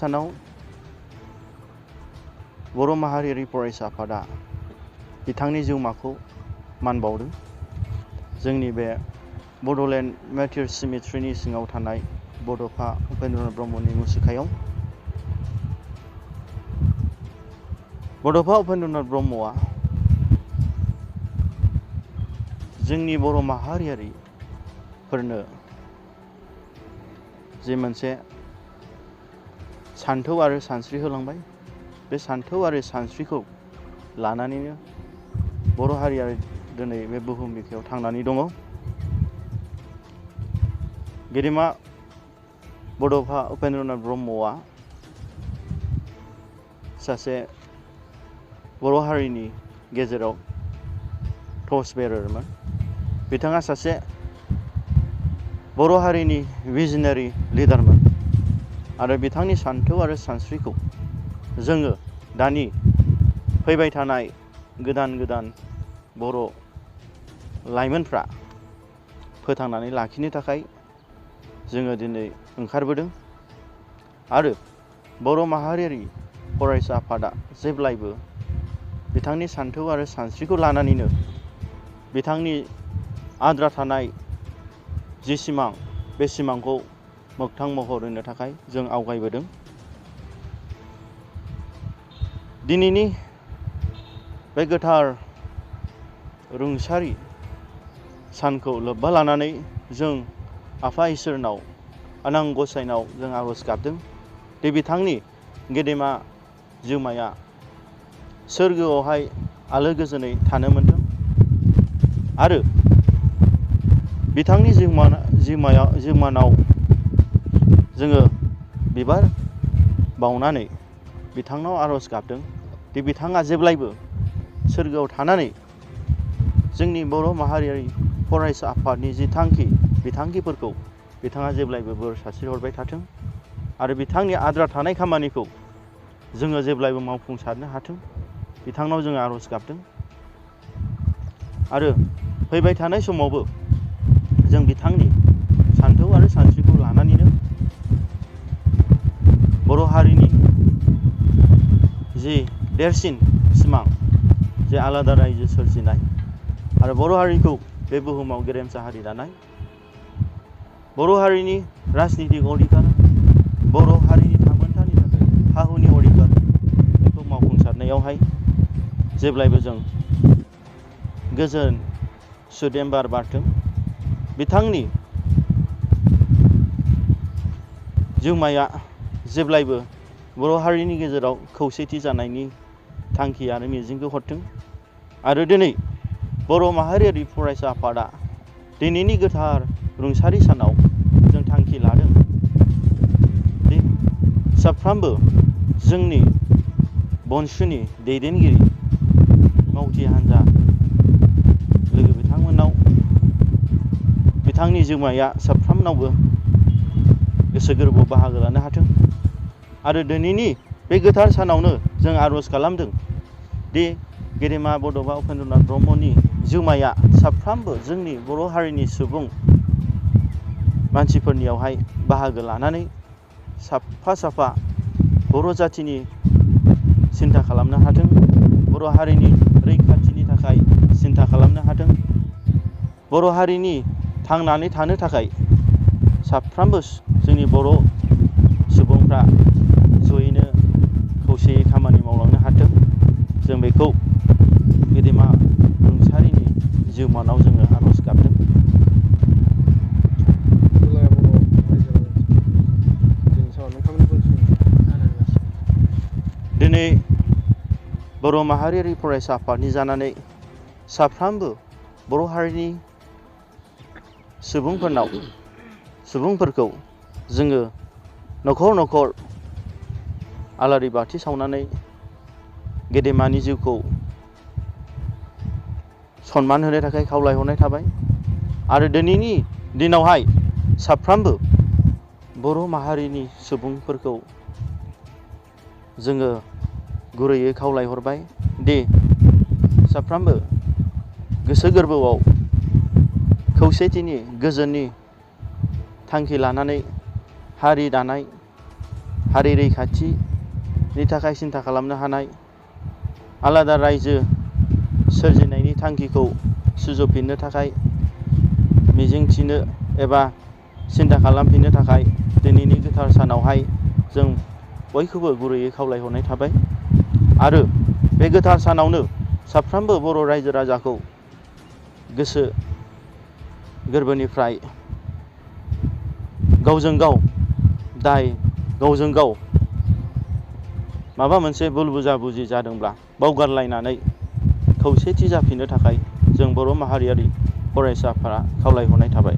सानाव बर' माहारियारि फरायसा आफादा बिथांनि जिउमाखौ मान बावदों। जोंनि बे बड'लेण्ड मेटियर सिमेट्रिनि सिङाव थानाय बड'फा उपेन्द्रनाथ ब्रह्मनि मुसुखायाव बड'फा उपेन्द्रनाथ ब्रह्मआ जोंनि बर' माहारियारिफोरनो जे मोनसे सान्थौ आरो सानस्रि होलांबाय, बे सान्थौ आरो सानस्रिखौ लानानैनो बर' हारिया दिनै बे बुहुम बिखायाव थांनानै दङ। गेदेमा बड'फा उपेन्द्रनाथ ब्रह्मआ सासे बर' हारिनि गेजेराव टर्च बेररमोन। बिथाङा सासे बर' हारिनि भिजनारि लिडारमोन आरो बिथांनि सान्थौ आरो सानस्रिखौ जोङो दानि फैबाय थानाय गोदान बर' लाइमोनफ्रा फोथांनानै लाखिनो थाखाय जोङो दिनै ओंखारबोदों आरो बर' माहारियारि फरायसा आफादा जेब्लायबो बिथांनि सान्थौ आरो सानस्रिखौ लानानैनो बिथांनि आद्रा थानाय जि सिमां, बे सिमांखौ मोगथां महर होनो थाखाय जों आवगायबोदों। दिनैनि बे गोथार रुंसारि सानखौ लोब्बा लानानै जों आफा इसोरनाव, आनान गसाइनाव जों आर'ज गाबदों दि बिथांनि गेदेमा जिउमाया सोरगोआवहाय आलो गोजोनै थानो मोनथों आरो बिथांनि जिउमानाव जोङो बिबार बावनानै बिथांनाव आर'ज गाबदों दि बिथाङा जेब्लायबो सोरगोआव थानानै जोंनि बर' माहारियारि फरायसा आफादनि जि बिथांखिफोरखौ बिथाङा जेब्लायबो बोर सारस्रिहरबाय थाथों आरो बिथांनि आद्रा थानाय खामानिखौ जोङो जेब्लायबो मावफुंसारनो हाथों, बिथांनाव जोङो आर'ज गाबदों आरो फैबाय थानाय समावबो जों बिथांनि सान्थौ आरो सानस्रिखौ लानानैनो बर' हारिनि जि देरसिन सिमां, जे आलादा रायजो सोरजिनाय आरो बर' हारिखौ बे बुहुमाव गेरेमसा हारि दानाय, बर' हारिनि राजनितिक अधिकार, बर' हारिनि थामोनथानि थाखाय हा-हुनि अधिकार, बेखौ मावफुंसारनायावहाय जेब्लायबो जों गोजोन सुदेम बार बारथों। बिथांनि जिउमाया जेब्लायबो बर' हारिनि गेजेराव खौसेथि जानायनि थांखि आरो मिजिंखौ हरथों आरो दिनै बर' माहारियारि फरायसा आफादा दिनैनि गोथार रुंसारि सानाव जों थांखि लादों दि साफ्रोमबो जोंनि बनसुनि दैदेनगिरि मावथि हान्जा लोगो बिथांमोननाव बिथांनि जिउमाया साफ्रोमनावबो गोसो गोरबोआव बाहागो लानो हाथों आरो दिनैनि बे गोथार सानावनो जों आर'ज खालामदों दि गेदेमा बड'फा उपेन्द्रनाथ ब्रह्मनि जिउमाया साफ्रोमबो जोंनि बर' हारिनि सुबुं मानसिफोरनियावहाय बाहागो लानानै साफा बर' जाथिनि सिन्था खालामनो हाथों, बर' हारिनि रैखाथिनि थाखाय सिन्था खालामनो हाथों, बर' हारिनि थांनानै थानो थाखाय साफ्रोमबो जोंनि बर' सुबुंफ्रा जयैनो खौसेयै खामानि मावलांनो हाथों। जों बेखौ गेदेमा रुंसारिनि जिउमानाव जोङो आर'ज गाबदों। दिनै बर' माहारियारि फरायसा आफादनि जानानै साफ्रोमबो बर' हारिनि सुबुंफोरखौ जोङो न'खर आलारि बाथि सावनानै गेदेमानि जिउखौ सनमान होनो थाखाय खावलायहरनाय थाबाय आरो दिनैनि दिनावहाय साफ्रोमबो बर' माहारिनि सुबुंफोरखौ जोङो गुरैयै खावलायहरबाय दि साफ्रोमबो गोसो गोरबोआव खौसेथिनि, गोजोननि थांखि लानानै हारि दानाय हारि रैखाथिनि थाखाय सिन्था खालामनो हानाय, आलादा रायजो सोरजिनायनि थांखिखौ सुजुफिननो थाखाय मिजिंथिनो एबा सिन्था खालामफिननो थाखाय दिनैनि गोथार सानावहाय जों बयखौबो गुरैयै खावलायहरनाय थाबाय। आरो बे गोथार सानावनो साफ्रोमबो बर' रायजो राजाखौ गोसो गोरबोनिफ्राय गावजों गाव दाय, गावजों गाव माबा मोनसे भुल बुजा-बुजि जादोंब्ला बावगारलायनानै खौसेथि जाफिननो थाखाय जों बर' माहारियारि फरायसाफोरा खावलायहरनाय थाबाय।